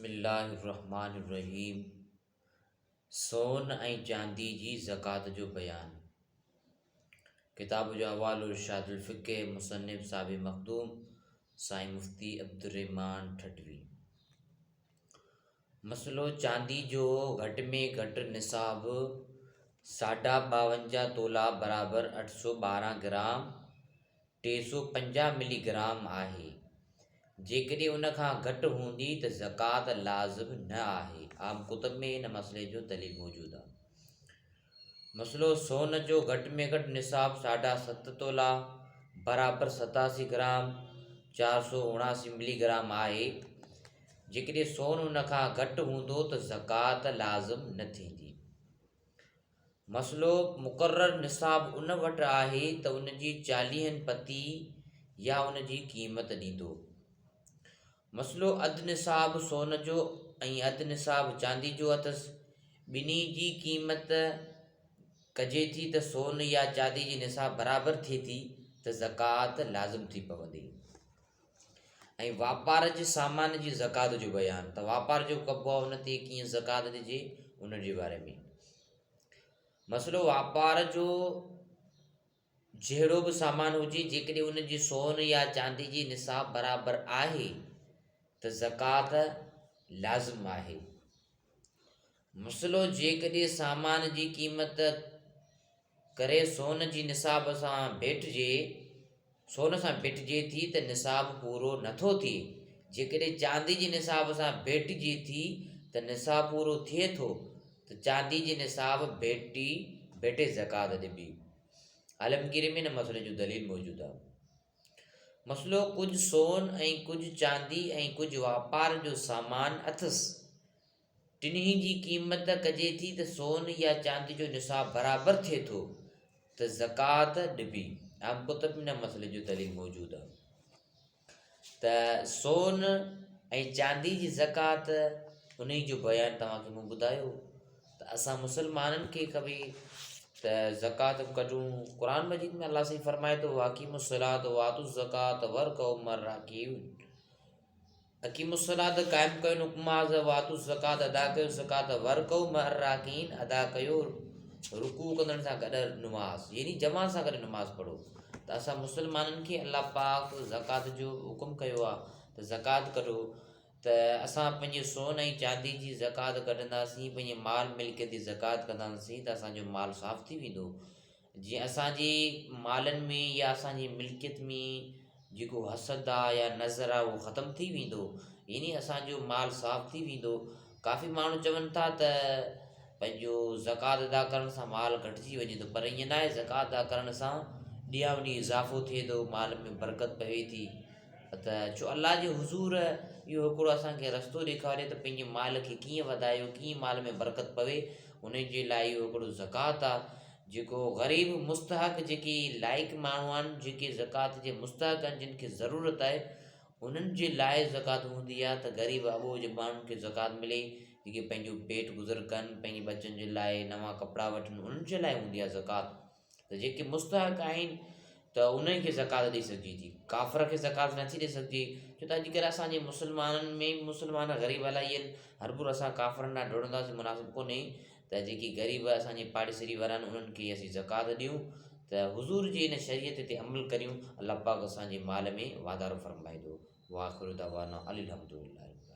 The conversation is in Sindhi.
بسم الله الرحمٰن الرحيم سون ۽ چاندي جي زڪوات جو بيان ڪتاب جو حوالو ارشاد الفقه مصنف صاحب مخدوم سائين مفتي عبدالرحمان ٺٽوي مسئلو چاندي جو گهٽ ۾ گهٽ نصاب ساڍا 52 تولا برابر 812 گرام 350 ملي گرام آهي، جيڪڏهن ان کان گهٽ هوندي ته زڪوات لازم نه آهي. عام ڪتب ۾ ان مسئلي جو دليل موجود آهي. مسئلو سون جو گهٽ ۾ گهٽ نصاب ساڍا ست تولا برابر 87 گرام 479 ملي گرام آهي، جيڪڏهن سون ان کان گهٽ هوندو ته زڪوات لازم نه ٿيندي. مسئلو مقرر نصاب ان وٽ آهي ته ان جي چاليهن پتي يا ان جي قيمت ڏيندو. مسئلو اڌ نصاب سون جو ۽ اڌ نصاب چاندي جو اٿس، ٻنهي جي قيمت ڪجي ٿي ته سون يا چاندي جي نصاب برابر ٿئي ٿي ته زڪوات لازم ٿي پوندي. ۽ واپار جي سامان جي زڪوات جو بيان ته واپار جو ڪبو آهي ان تي ڪيئن زڪوات ڏجي ان جي باري ۾ مسئلو واپار جو جهڙو به سامان هجي جيڪڏهن ان جي سون يا چاندي جي نصاب برابر آهي ته زڪوات لازم آهي مسئلو جيڪڏهن سامان جي قيمت ڪري سون جي نصاب سان ڀيٽجي سون سان ڀيٽجي ٿي ته نصاب پورو نٿو ٿئي، جيڪڏهن چاندي جي نصاب سان ڀيٽجي ٿي ته نصاب پورو ٿئي ٿو ته چاندي جي نصاب ڀيٽي ڀيٽي زڪوات ڏبي. عالمگيري ۾ ان مسئلي جو دليل موجود آهي. مسئلو ڪجهه سون ۽ ڪجهه چاندي ۽ ڪجهه واپار جو سامان اٿس. ٽنهي جي قيمت ڪجي ٿي ته سون يا چاندي جو نصاب برابر ٿئي ٿو ته زڪوات ڏبي. عام ڪتب ۾ ان مسئلي جو دليل موجود آهي ته سون ۽ چاندي جي زڪوات انهي جو بيان توهان کي مون ٻڌايو ته اسان مسلمانن کي کپي ته زڪوات ڪڍون. قرآن مجيد ۾ الله سائين فرمائي ٿو واقيموا الصلاة وآتوا الزڪوات وارڪعوا مع الراڪعين. اقيموا الصلاة قائم ڪيو نماز وآتوا الزڪاة ادا ڪيو زڪوات وارڪعوا مع الراڪعين ادا ڪيو رڪوع ڪندڙن سان گڏ نماز يعني جماعت سان گڏ نماز پڙهو ته اسان مسلمانن کي الله پاڪ زڪوات جو حڪم ڪيو آهي ته زڪوات ڪڍو ته اسان پنهنجي سون ۽ چاندي جي زڪوات ڪڍنداسين پنهنجي مال ملڪيت جي زڪوات ڪنداسين ته اسان جو مال صاف ٿي ويندو جيئن اسان جي مالن ۾ يا اسان جي ملڪيت ۾ جيڪو حسد آ يا نظر آ اهو ختم ٿي ويندو يعني اسان جو مال صاف ٿي ويندو. ڪافي ماڻهو چون ٿا ته پنهنجو زڪوات ادا ڪرڻ سان مال گهٽجي وڃي ٿو پر ائين ناهي زڪوات ادا ڪرڻ سان ڏينهون ڏينهن اضافو ٿئي ٿو مال ۾ برڪت پوي ٿي ته ڇو الله جي حضور اهو هڪڙو اسان کي رستو ڏيکاريو ته پنهنجي مال کي ڪيئن وڌايو ڪيئن مال ۾ برڪت پوي ان جي لاء اهو هڪڙو زڪوات آ جيڪو غريب مستحق جيڪي لائق ماڻهو آهن جيڪي زڪوات جي مستحق آهن جن کي ضرورت آهي انهن جي لاء زڪوات هوندي آهي ته غريب اٻوجهه ماڻهن کي زڪوات ملي جيڪي پنهنجو پيٽ گذر ڪن پنهنجي ٻچن جي لاء نوان ڪپڙا وٺن انهن جي لاء هوندي آهي زڪوات ته جيڪي مستحق آهن ته انهن کي زڪوات ڏئي سگهجي ٿي ڪافر کي زڪوات نٿي ڏئي سگهجي ڇو ته اڄڪلهه اسان جي مسلمانن ۾ مسلمان غريب الاهي آهن هربر اسان ڪافرن ڏانهن ڊوڙنداسين مناسب ڪونهي ته جيڪي غريب اسان جي پاڙيسري وارا آهن انهن کي اسين زڪوات ڏيون ته حضور جي ان شريعت تي عمل ڪريون الله پاڪ اسان جي مال ۾ واڌارو فرمائيندو واخر دعوانا الحمدلله.